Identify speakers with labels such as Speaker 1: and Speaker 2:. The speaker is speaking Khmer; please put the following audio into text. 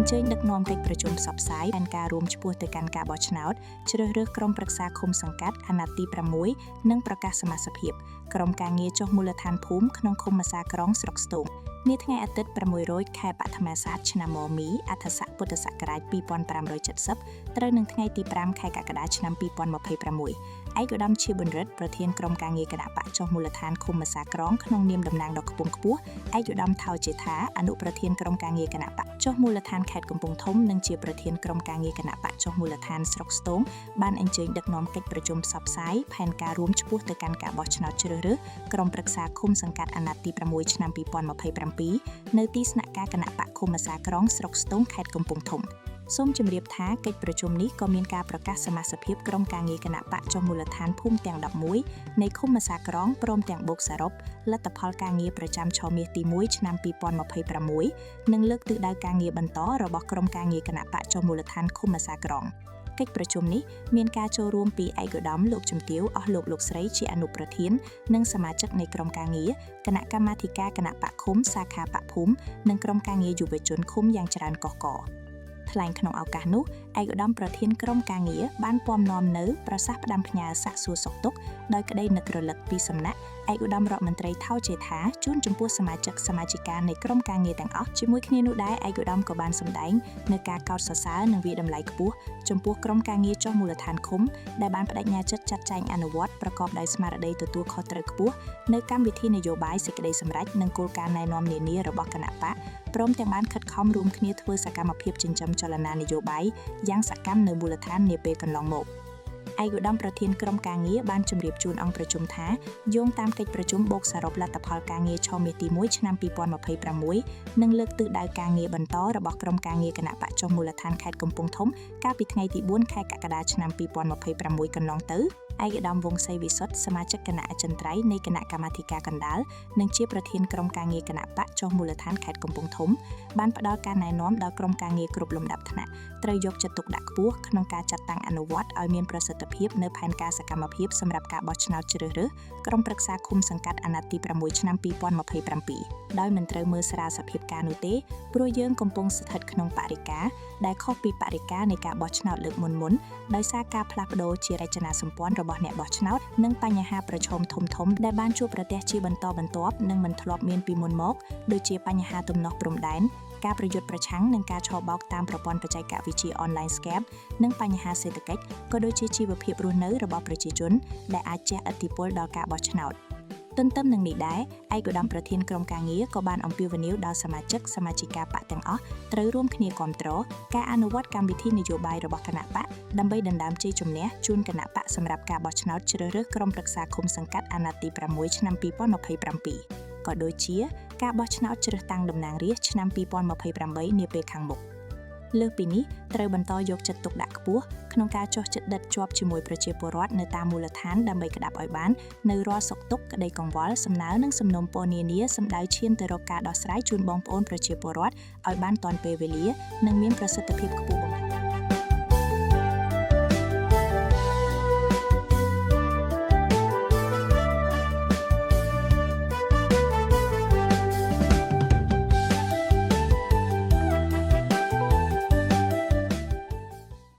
Speaker 1: ញ្ជើញដឹកនាំកិច្ចប្រជុំផ្សព្វផ្សាយផែនការរួមឆ្ពោះទៅកាន់ការបោះឆ្នោតជ្រើសរើសក្រុមប្រឹក្សាឃុំសង្កាត់អាណត្តិទី6និងប្រកាសសមាសភាពក្រុមការងារចុះមូលដ្ឋានភូមិក្នុងឃុំម្សាក្រងស្រុកស្ទោងនាថ្ងៃអាទិត្យ6រោចខែបឋមសាទឆ្នាំមមីអថស័កពុទ្ធសករាជ2570ត្រូវនឹងថ្ងៃទី5ខែកក្កដាឆ្នាំ2026ឯកឧត្តមជាប៊ុនរិទ្ធប្រធានក្រុមការងារគណបក្សចុះមូលដ្ឋានឃុំម្សាក្រងក្នុងនាមតំណាងដ៏ខ្ពង់ខ្ពស់ឯកឧត្តមថោជេថាអនុប្រធានក្រុមការងារគណបក្សចុះមូលដ្ឋានខេត្តកំពង់ធំនិងជាប្រធានក្រុមការងារគណបក្សចុះមូលដ្ឋានស្រុកស្ទោងបានអញ្ជើញដឹកនាំកិច្ចប្រជុំផ្សព្វផ្សាយផែនការរួមឆ្ពោះទៅកាន់ការបោះឆ្នោតជ្រើសរើសក្រុមប្រឹក្សាឃុំសង្កាត់អាណត្តិទី6ឆ្នាំ2027នៅទីស្នាក់ការគណបក្សឃុំម្សាក្រងស្រុកស្ទោងខេត្តកំពង់ធំសូមជម្រាបថាកិច្ចប្រជុំនេះក៏មានការប្រកាសសមាសភាពក្រុមការងារគណបក្សចុះមូលដ្ឋានភូមិទាំង11នៃឃុំម្សាក្រងព្រមទាំងបូកសរុបលទ្ធផលការងារប្រចាំឆមាសទី1ឆ្នាំ2026និងលើកទិសដៅការងារបន្តរបស់ក្រុមការងារគណបក្សចុះមូលដ្ឋានឃុំម្សាក្រងកិច្ចប្រជុំនេះមានការចូលរួមពីឯកឧត្តមលោកជំទាវអស់លោកលោកស្រីជាអនុប្រធាននិងសមាជិកនៃក្រុមការងារគណៈកម្មាធិការគណបក្សឃុំសាខាបក្សភូមិនិងក្រុមការងារយុវជនឃុំយ៉ាងច្រើនកុះករថ្លែងក្នុងឱកាសនោះឯកឧត្តមប្រធានក្រុមការងារបានពំនាំនៅប្រសាសន៍ផ្ដាំផ្ញើសាកសួរសុខទុក្ខដោយក្តីនឹករលឹកពីសំណាក់ឯកឧត្តមរដ្ឋមន្ត្រីថោជេថាជូនចំពោះសមាជិកសមាជិកានៃក្រុមការងារទាំងអស់ជាមួយគ្នានោះដែរឯកឧត្តមក៏បានសម្ដែងនៅការកោតសរសើរនិងវាយតម្លៃខ្ពស់ចំពោះក្រុមការងារចុះមូលដ្ឋានឃុំដែលបានប្តេជ្ញាចិត្តចាត់ចែងអនុវត្តប្រកបដោយស្មារតីទទួលខុសត្រូវខ្ពស់នៅកម្មវិធីនយោបាយសេចក្តីសម្រេចនិងគោលការណ៍ណែនាំនានារបស់គណបក្សព្រមទាំងបានខិតខំរួមគ្នាធ្វើសកម្មភាពចិញ្ចឹមចលនានយោបាយយ៉ាងសកម្មនៅមូលដ្ឋាននាពេលកន្លងមកឯកឧត្តមប្រធានក្រុមការងារបានជម្រាបជូនអង្គប្រជុំថាយោងតាមកិច្ចប្រជុំបូកសរុបលទ្ធផលការងារឆមាសទី1ឆ្នាំ2026និងលើកទិសដៅការងារបន្តរបស់ក្រុមការងារគណបក្សចុះមូលដ្ឋានខេត្តកំពង់ធំកាលពីថ្ងៃទី4ខែកក្កដាឆ្នាំ2026កន្លងទៅឯកឧត្តមវង្សសីវិសុទ្ធសមាជិកគណៈអចិន្ត្រៃយ៍នៃគណៈកម្មាធិការកណ្ដាលនិងជាប្រធានក្រុមការងារគណបក្សចុះមូលដ្ឋានខេត្តកំពង់ធំបានផ្ដល់ការណែនាំដល់ក្រុមការងារគ្រប់លំដាប់ថ្នាក់ត្រូវយកចិត្តទុកដាក់ខ្ពស់ក្នុងការចាត់តាំងអនុវត្តឲ្យមានប្រសិទ្ធភាពនៅផែនការសកម្មភាពសម្រាប់ការបោះឆ្នោតជ្រើសរើសក្រុមប្រឹក្សាឃុំសង្កាត់អាណត្តិទី6ឆ្នាំ2027ដោយមិនត្រូវមើលស្រាលសភាពការនោះទេព្រោះយើងកំពុងស្ថិតក្នុងបរិការដែលខុសពីបរិការនៃការបោះឆ្នោតលើកមុនៗដោយសារការផ្លាស់ប្ដូរជារចនាសម្ព័ន្ធរបស់អ្នកបោះឆ្នោតនិងបញ្ហាប្រឈមធំៗដែលបានជួបប្រទះជាបន្តបន្ទាប់និងមិនធ្លាប់មានពីមុនមកដូចជាបញ្ហាទំនាស់ព្រំដែនការប្រយុទ្ធប្រឆាំងនឹងការឆបោកតាមប្រព័ន្ធបច្ចេកវិទ្យាអនឡាញ Scam និងបញ្ហាសេដ្ឋកិច្ចក៏ដូចជាជីវភាពរស់នៅរបស់ប្រជាជនដែលអាចជះឥទ្ធិពលដល់ការបោះឆ្នោតទន្ទឹមនឹងនេះដែរឯកឧត្តមប្រធានក្រុមការងារក៏បានអំពាវនាវដល់សមាជិកសមាជិកាបក្សទាំងអស់ត្រូវរួមគ្នាគាំទ្រការអនុវត្តកម្មវិធីនយោបាយរបស់គណបក្សដើម្បីដណ្ដើមជ័យជំនះជូនគណបក្សសម្រាប់ការបោះឆ្នោតជ្រើសរើសក្រុមប្រឹក្សាឃុំសង្កាត់អាណត្តិទី6ឆ្នាំ2027ក៏ដូចជាការបោះឆ្នោតជ្រើសតាំងតំណាងរាស្ត្រឆ្នាំ2028នាពេលខាងមុខលើសពីនេះត្រូវបន្តយកចិត្តទុកដាក់ខ្ពស់ក្នុងការចុះជិតដិតជាប់ជាមួយប្រជាពលរដ្ឋនៅតាមមូលដ្ឋានដើម្បីក្តាប់ឲ្យបាននៅរាល់សុខទុក្ខក្តីកង្វល់សំណើនិងសំណូមពរនានាសម្ដៅឈានទៅរកការដោះស្រាយជូនបងប្អូនប្រជាពលរដ្ឋឲ្យបានទាន់ពេលវេលានិងមានប្រសិទ្ធភាពខ្ពស់បំផុត។